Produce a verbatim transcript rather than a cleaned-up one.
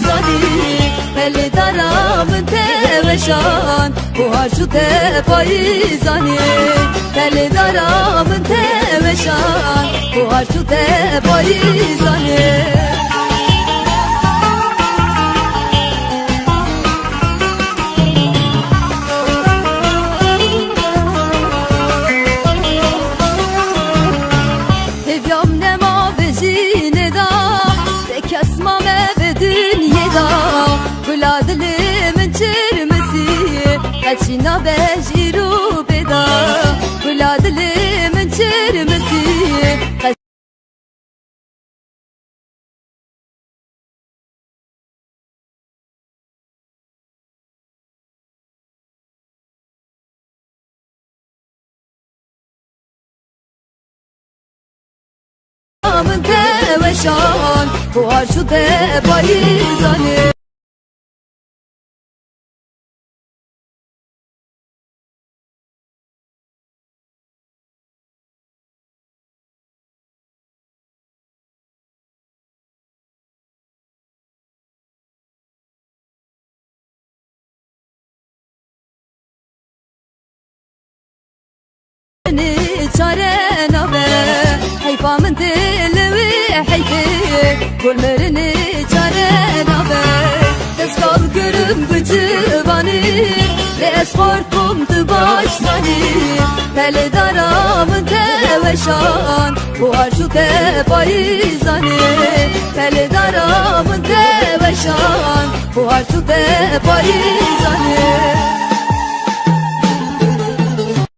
Zanî, pelêdara min te weşan, buhar çû te payîzanê. Pelêdara min te weşan, buhar çû te payîzanê. Hêviyam nema vejînê da, te kes mame vê dinyê da. Gula dilê min çirmisî, qeçî nabe jî rû pê da. Gula dilê min çirmisî, qe- Min te weşan, buhar çû te payîzanê. Mirinê çare nabe, heyfa min tê li wê heyfê. Gul mirinê çare nabe, dest kal kirim bi civanê. Lê ez xort bûm tu baş zanî, pelêdara min te weşan, buhar çû te payîzanê. Pelêdara min te weşan, buhar çû te payîzanê.